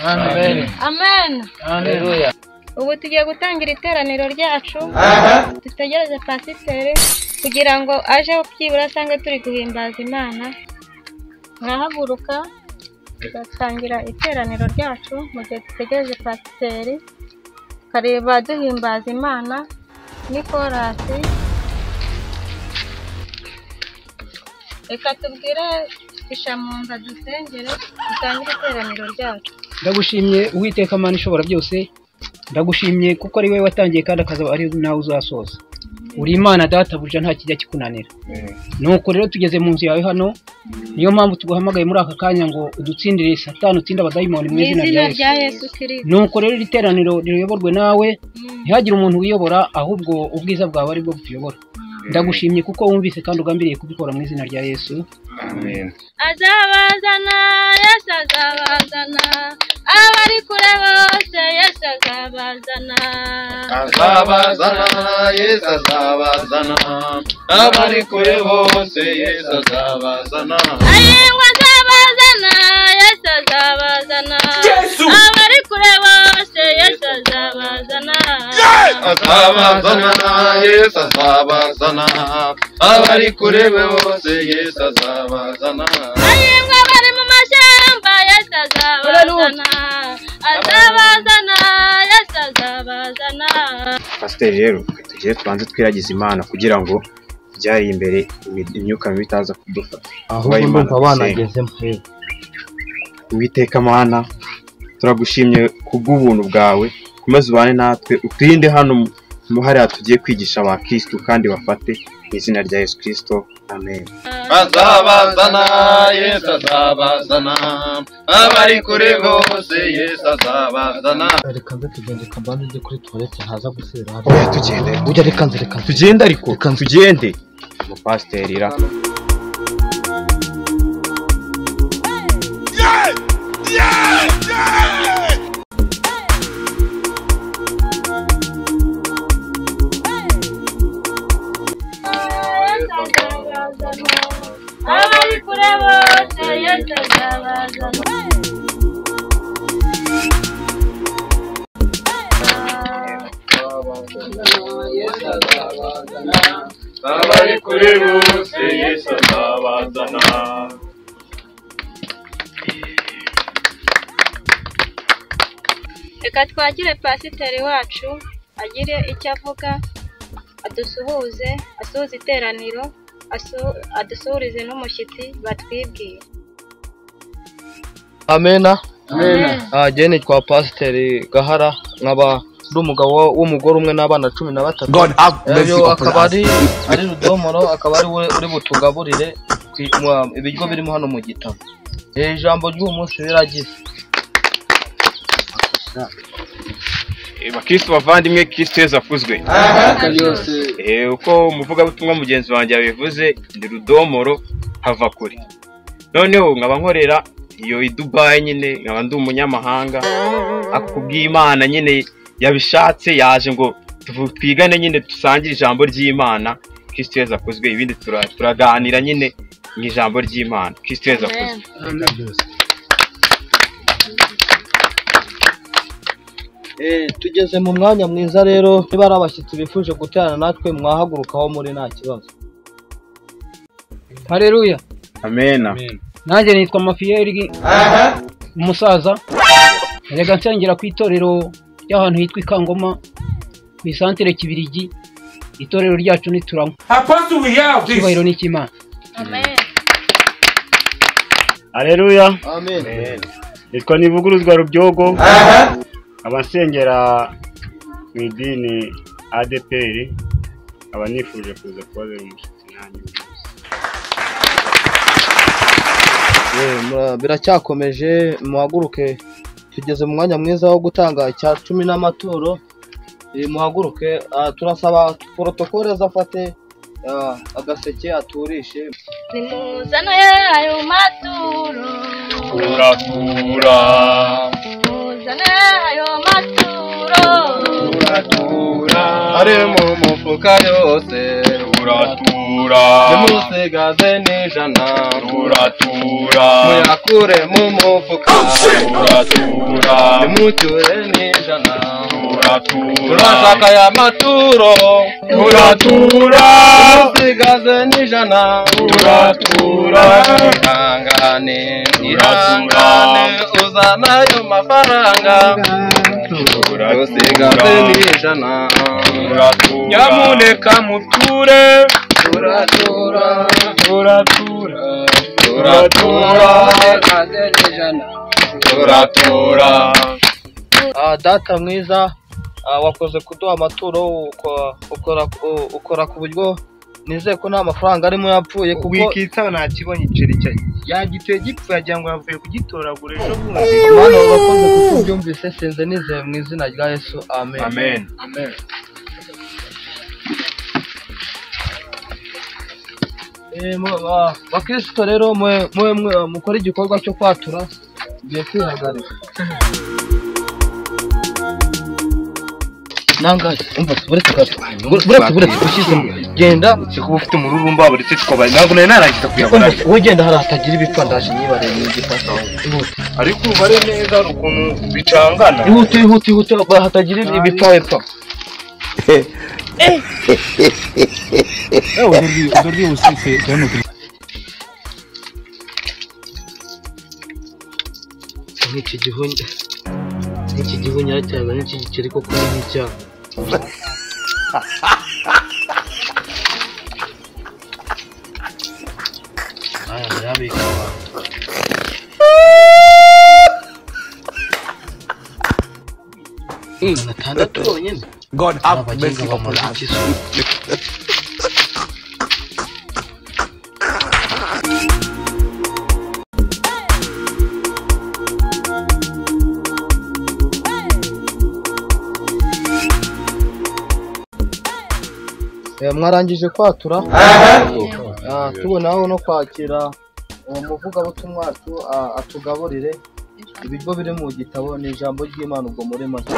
Amen. Amen. Haleluya. Ubu tugiye gutangira iteraniro ryacu, dutegereze pasiteri kugira ngo aje byibura asange turi guhimbaza Imana. Murahaguruka tugatangira iteraniro ryacu mu gihe dutegereje pasiteri, tukareba duhimbaza Imana n'ikorasi. Reka tubwire Ishamunza dusengere dutangire iteraniro ryacu. Ndagushimye Uwiteka Mana ishobora byose, ndagushimye kuko ari wowe watangiye kandi akazaba ari nawe uzasoza. Uri Imana databuja nta kijya kikunanira. Nuko rero tugeze mu nzu yawe hano, niyo mpamvu tuguhamagaye muri aka kanya ngo udutsindire Satani, utsinde abadayimoni mu Mu izina izina rya rya Yesu. Yesu Kristo. Nuko rero iri teraniro riyoborwe nawe, ntihagire umuntu wiyobora, ahubwo ubwiza bwawe ari bwo butuyobora. Ndagushimye kuko wumvise kandi ugambiriye kubikora mu izina rya Yesu. Amen. Azabazana, Yesu azabazana, abari kure bose Yesu azabazana. Azabazana, Yesu azabazana, abari kure bose Yesu azabazana. Ayingwa azabazana, Yesu azabazana, abari kure bose Yesu azabazana. Azabazana, Yesu azabazana, abari kure bose Yesu azabazana. Ayingwa bari mu mashyamba Yesu azabazana, azabazana, Yesu azabazana. Pasiteri rero tugere tubanze twiragize Imana kugira ngo byari imbere imyuka mibi itaza kudufata. Ahubwo Imana ndumva dusenga. banagezemo. Uwiteka Mana, turagushimye kubw'ubuntu bwawe, komeza ubane natwe, uturinde hano mu hariya tugiye kwigisha abakristo kandi bafate mu izina rya Yesu Kristo. Amen. Azabazana, Yesu azabazana, abari kure bose Yesu azabazana. Reka nze tugende, reka mbanze njye kuri toilette ntaza gusubira hariya. Oya tugende. Ujya reka nze, reka nze. Tugende ariko, Reka nze. tugende. Umupasiteri ra. Yesu azabazana, abari kure bose Yesu azabazana. Abari kure bose Yesu azabazana. Reka twakire pasiteri wacu agire icyo avuga, adusuhuze, asuhuze iteraniro, adusuhurize n'umushyitsi batwibwiye. Amena. Amen. Jye nitwa Pasiteri Gahara, nkaba ndi umugabo w'umugore umwe n'abana 13. God have mercy Uyu upon akaba us. ari Rudomoro, akaba ari we uri butugaburire ibiryo birimo hano mu gitabo. Ijambo ry'uyu munsi riragize. Bakristo bavandimwe, Kristo Yesu akuzwe. Uko umuvugabutumwa mugenzi wanjye yabivuze, ndi Rudomoro hava kure. Noneho nkaba nkorera iyo i Dubai nyine, nkaba ndi umunyamahanga, ariko kubw'Imana nyine yabishatse yaje ngo twigane nyine dusangire ijambo ry'Imana. Kristo Yesu akuzwe. Ibindi turaganira nyine mu ijambo ry'Imana. Kristo Yesu akuzwe. Amen. Tugeze mu mwanya mwiza rero, niba ari abashyitsi bifuje guterana natwe mwahagurukaho muri nta kibazo. Haleluya. Amena. Nanjye nitwa Mafiyeri, umusaza. Erega nsengera ku itorero ry'ahantu hitwa Ikangoma ku isantere Kibirigi. Itorero ryacu ni Turanywa. Apostle, we hear of this. Icyubahiro ni icy'Imana. Amen. Haleluya. Amen. Nitwa Nivuguruzwa Rubyogo, abasengera mu idini ADPR, aba nifuje kuza kubabera umushyitsi nanjye. Biracyakomeje, muhaguruke, tugeze mu mwanya mwiza wo gutanga icya 10 n'amaturo. Muhaguruke, turasaba protokole azafate agaseke aturishe. Nimuzane ayo maturo, Turatura, muzane ayo maturo, turatura. Turatura. Ari mu mufuka yose. Turatura. Nimusigaze n'ijana. Turatura. Muyakure mu mufuka. Turatura. Nimucyure n'ijana. Turatura. Turashaka aya maturo. Turatura. Nimusigaze n'ijana. Turatura. Ihangane, ihangane, uzana ayo mafaranga. Tusigaze n'ijana. Nyamuneka muture. Turatura. Turatura. Turatura. Turatura. Data mwiza, wakoze kuduha amaturo, ukora ku buryo nizeye ko nta mafaranga arimo yapfuye, kuko wikitsa ntakibonye igiceri cye yagiteye gipfuye agira ngo yavuye kugitoragura ejo bundi. Mana wakoze kuko ubyumvise, senze nizeye mu izina rya Yesu, amen. Amen. Amen. Bakristo rero mwe mukora igikorwa cyo kwatura, ngiye kwihagarika. Nangaye umva buretse gato, buretse ushyizemo genda kuba ufite umururumba buretse twabari ntabwo nari narangiza kuyabara. Wowe genda hari hatagira ibipfa, ndaje nyibareye mu gifata ihute. Ariko ubare neza hari ukuntu bicangana. Ihute ihute ihute hatagira ibipfa wepfa. Aujourd'hui aussi c'est un autre. N'iki gihunya cyaza n'iki gikeri koko ni nk'icyaha. Aya ndayabika abantu. 600 yonyine. God have mercy upon us. Mwarangije kwatura, tubonaho no kwakira umuvugabutumwa wacu atugaburire ibiryo biri mu gitabo. Ni ijambo ry'Imana ubwo muri make,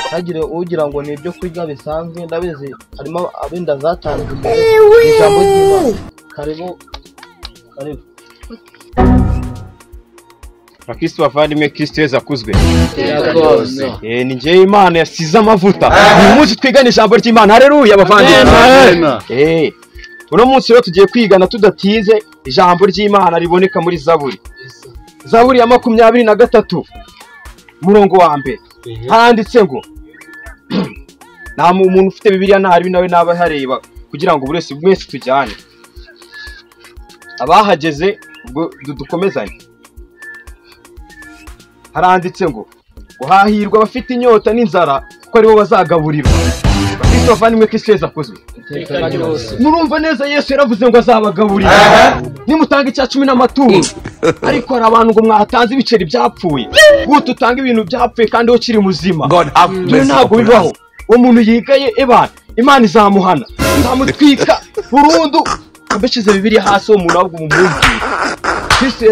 ntagire ugira ngo ni ibyo kurya bisanzwe, ndabizi harimo abinda zatanzwe imbere. Ni ijambo ry'Imana. Karibu karibu. Bakristo bavandimwe, Kristo Yesu akuzwe. Ni njyewe Imana yasize amavuta. Uyu munsi twigana ijambo ry'Imana. Haleluya bavandimwe. Uno munsi rero tugiye kwigana tudatinze ijambo ry'Imana riboneka muri Zaburi. Zaburi ya 23 murongo wa mbere handitse ngo nta muntu ufite Bibiliya ntari nawe naba hareba kugira ngo buri wese mwese tujyane. Abahageze ubwo dukomezanye. Haranditse ngo uhahirwa abafite inyota n'inzara kuko aribo bazagaburirwa. Kristo bavandimwe, Kristo Yesu akuzwe. Murumva neza Yesu yaravuze ngo azabagaburira nimutanga icya 10 n'amaturo. Ariko hari abantu ngo mwatanze ibiceri byapfuye, gute utanga ibintu byapfuye kandi wowe ukiri muzima? Ntabwo bibaho. Uwo muntu yigaye ebana, Imana izamuhana, izamutwika burundu. Mbeshize Bibiliya hasi uwo muntu ahubwo mumwumvire.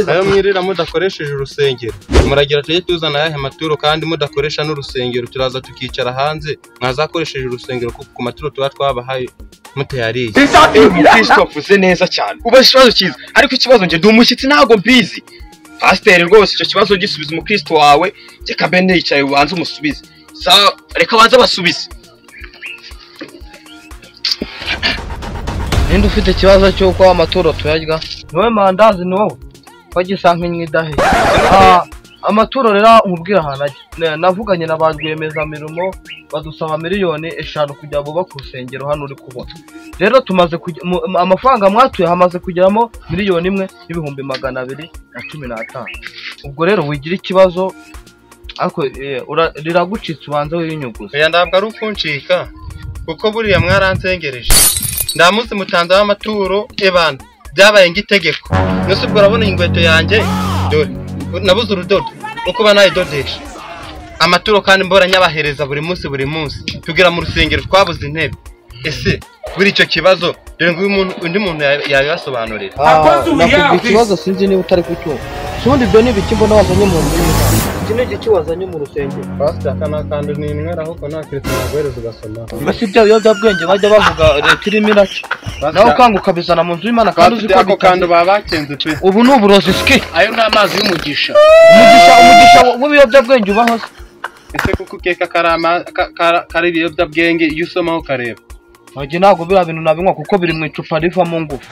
Ayo mwirira mudakoresheje urusengero, muragira tujye tuzana ayahe maturo kandi mudakoresha n'urusengero? Turaza tukicara hanze, mwazakoresheje urusengero kuko ku maturo tuba twabahaye mutayariye. Kristo avuze neza cyane, ubaza ikibazo cyiza, ariko ikibazo nge ndi umushyitsi ntabwo mbizi. Pasiteri rwose icyo kibazo gisubiza umukristo wawe, reka mbe nicaye ubanze umusubize. Sawa, reka abanze abasubize. Ninde ufite ikibazo cy'uko amaturo tuyarya? Niwe mandazi, ni wowe wagisa nk'inywi idahiye. Amaturo rero nkubwira ahantu ajya. Navuganye na ba rwiyemezamirimo badusaba 5,000,000 kugira ngo bubake urusengero hano uri kubona. Rero tumaze amafaranga mwatuye hamaze kugeramo 1,215,000. Ubwo rero wigira ikibazo ariko riragucitse ubanze winyuguze. Oya ntabwo ari ukuncika kuko buriya mwaransengereje. Nta munsi mutanze w'amaturo ebana byabaye ng'itegeko. Nose ubwo urabona inkweto yanjye dore nabuze urudodo uko banayidodesha amaturo kandi mbora nyabahereza buri munsi buri munsi tugera mu rusengero twabuze intebe. Ese buri icyo kibazo dore ngo undi muntu yabibasobanurira. Nakubwiye ikibazo sinzi niba utari kucyumva. Ubundi ibyo ni ibiki mbona wazanye mu nzu y'Imana? Iki ni igiki wazanye mu rusengero? Pastor, aka ni akantu ni inywera ahubwo nta kiretse naguhereza ugasoma. Mbese ibyo biyobyabwenge bajya bavuga leta irimo iraca. Nawe ukanga ukabizana mu nzu y'Imana kandi uzi ko ako kantu baba bakenze pe. Ubu ni uburozi ski. Ayo ni amazi y'umugisha. Umugisha w'ibiyobyabwenge ubaho se? Ese kuko ukeka kari ibiyobyabwenge iyo usomaho ukareba? Ntabwo ntabwo biriya bintu nabinywa kuko biri mu icupa rivamo ngufu.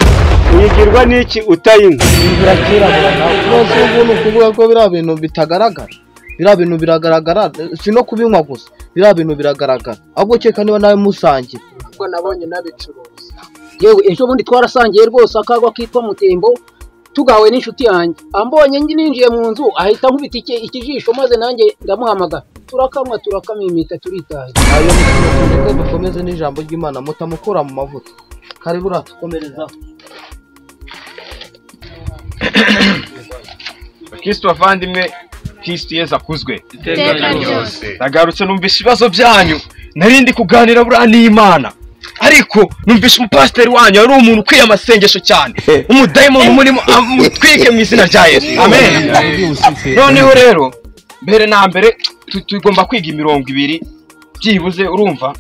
Uyigirwa n'iki utayinywa? Birakirabura nawe. Rwose ubu ni ukuvuga ko biriya bintu bitagaragara. Biriya bintu biragaragara, si no kubinywa gusa. Biriya bintu biragaragara. Ahubwo kereka niba nawe musangira. Kuko nabonye nabicuruza. Yewe ejo bundi twarasangiye rwose akagwa kitwa Mutembo tugawe n'inshuti yanjye. Ambonye ninjiye mu nzu ahita nkubita ikijisho maze nanjye ndamuhamagara. Turakamwa turakamimita turitaye. Ayo mutwe dukomeze n'ijambo ry'Imana mutamukura mu mavuta. Karibu uratukomereza. Kristo bavandimwe, Kristo Yesu akuzwe. Iteka ryose. Nagarutse numvise ibibazo byanyu. Narindi kuganira buriya n'Imana. Ariko numvise umupasiteri wanyu ari umuntu ukwiye amasengesho cyane. Umudayimoni umurimo amutwike mu izina rya Yesu. Amen. Noneho rero mbere na mbere tugomba kwiga imirongo ibiri byibuze. Urumva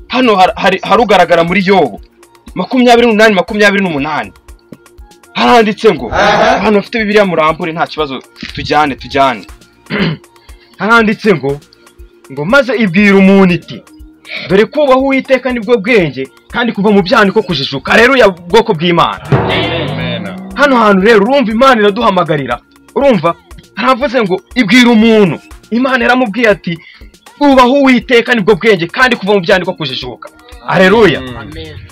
hano harugaragara muri Yobu 28 28 haranditse ngo hano ufite Bibiliya murambure nta kibazo tujyane. Haranditse ngo maze ibwira umuntu iti dore kubaho Uwiteka nibwo bwenge kandi kuva mu byaha niko kujijuka. Rero ya bwoko bw'Imana. Hano hantu rero urumva Imana iraduhamagarira. Urumva haravuze ngo ibwira umuntu. Imana yaramubwiye ati ubaho Uwiteka nibwo bwenge kandi kuva mu byaha niko kujijuka. Haleluya.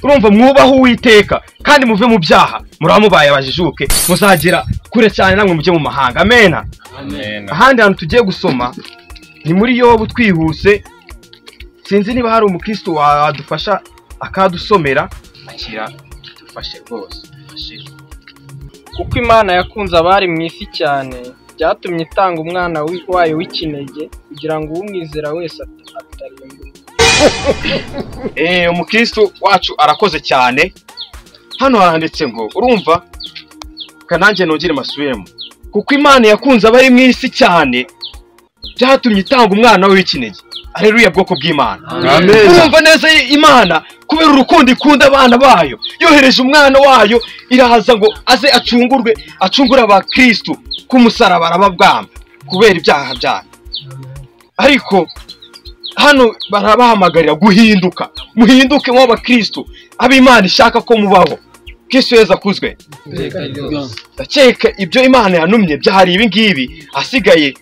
Urumva mwubaho Uwiteka kandi muve mu byaha muramubaye abajijuke muzagera kure cyane namwe mujye mu mahanga. Amen. Ahandi hantu tugiye gusoma ni muri Yobu twihuse. Sinzi niba hari umukristo wadufasha akadusomera. Akira dufashe rwose. Kuko Imana yakunze abari mu isi cyane byatumye itanga umwana wayo w'ikinege kugira ngo umwizera wese atarimbuka. Umukristo wacu arakoze cyane. Hano haranditse ngo urumva kanange nongere masubiremo. Kuko Imana yakunze abari mu isi cyane byatumye itanga umwana we w'ikinege. Haleluya bwoko bw'Imana. Urumva neza Imana kubera urukundo ikunda abana bayo yohereje umwana wayo irahaza ngo aze acungurwe, acungure abakristo ku musaraba arababwamba kubera ibyaha byabo. Ariko hano barabahamagarira guhinduka. Muhinduke mu abakristo ab'Imana ishaka ko mubaho. Kristo Yesu akuzwe. Ndakeka ibyo Imana yanumye byahari ibi ngibi asigaye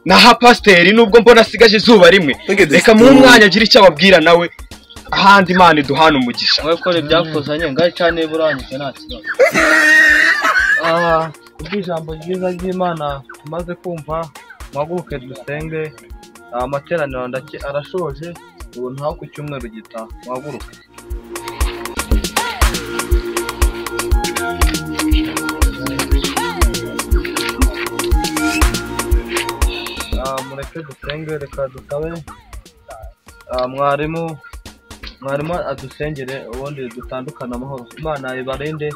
naha pasiteri nubwo mbona asigaje izuba rimwe. Reka mu mwanya agira icyo ababwira nawe ahandi Imana iduhana umugisha. Wowe kora ibyakozanye ngaho cyane burangije nta kibazo. Kubw'ijambo ryiza ry'Imana tumaze kumva, muhaguruke dusenge. Amateraniro arashoje ubu ntaho ku cyumweru gitaha. Muhaguruke. Mureke dusenge, reka dusabe mwarimu adusengere ubundi dutandukane amahoro. Imana ibarinde,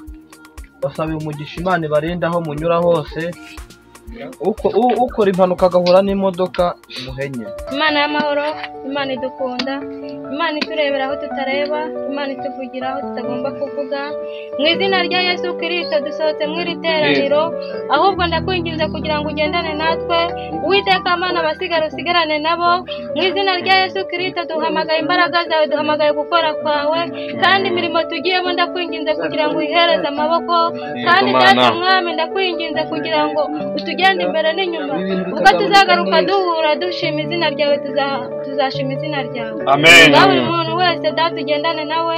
basabe umugisha. Imana ibarinde aho munyura hose. Ukora impanuka agahura n'imodoka muhenye. Imana y'amahoro, Imana idukunda, Imana iturebera aho tutareba, Imana ituvugira aho tutagomba kuvuga. Mu izina rya Yesu Kristo dusohotse mu iri teraniro, ahubwo ndakwinginze kugira ngo ugendane natwe. Uwiteka Mana abasigara usigarane nabo. Mu izina rya Yesu Kristo duhamagaye imbaraga zawe, duhamagaye gukora kwawe, kandi imirimo tugiyemo ndakwinginze kugira ngo uyihereze amaboko. Kandi Data Mwami ndakwinginze kugira ngo utugende imbere n'inyuma, ubwo tuzagaruka duhura dushima izina ryawe, tuzashima izina ryawe. Amen. Buri muntu wese Data ugendane nawe,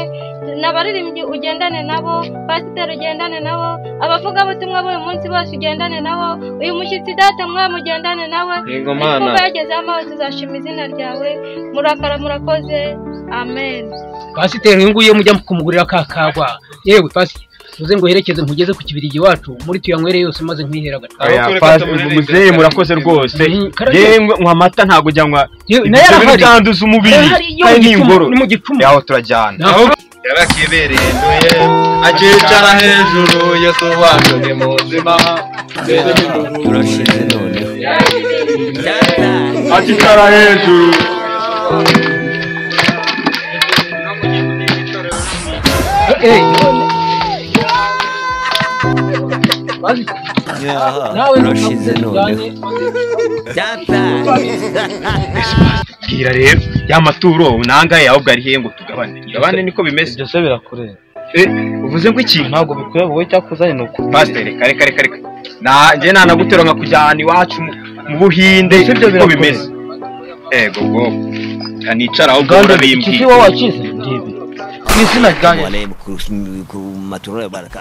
n'abaririmbyi ugendane nabo, pasiteri ugendane nabo, abavugabutumwa b'uyu munsi bose ugendane nabo, uyu mushyitsi Data Mwami ugendane nawe. Kuko yageze amahoro tuzashima izina ryawe. Murakara murakoze. Amen. Pasiteri uyu nguyu mujya kumugurira kakagwa. Yewe pasiteri uze ngo herekeze nkugeze ku kibirigi wacu muri tuyanywere yose maze nkwihera agacupa. Muzehe murakoze rwose. Yemwe nywa amata ntago ujya nywa. Byanduza umubiri kandi n'ingoro. Yaho turajyana. Yarakibereye nduye akicara hejuru Yesu wacu ni muzima. Turashize noneho. Akicara hejuru. Turashize noneho. Bwira rero ya maturo nangaye ahubwo ari he ngo tugabane. Tugabane niko bimeze. Ibyo se birakureba. Uvuze ngo iki? Ntabwo bikureba wowe, icyakuzanye ni uku. Pastor, kare kare kare. Na nje nanagutera nkakujyana iwacu mu Buhinde niko bimeze. Ego go. Kanicara ahubwo urabimbwiye. Iki wowe wakize? Ngibi. Ku izina rya Ku maturo ya baraka.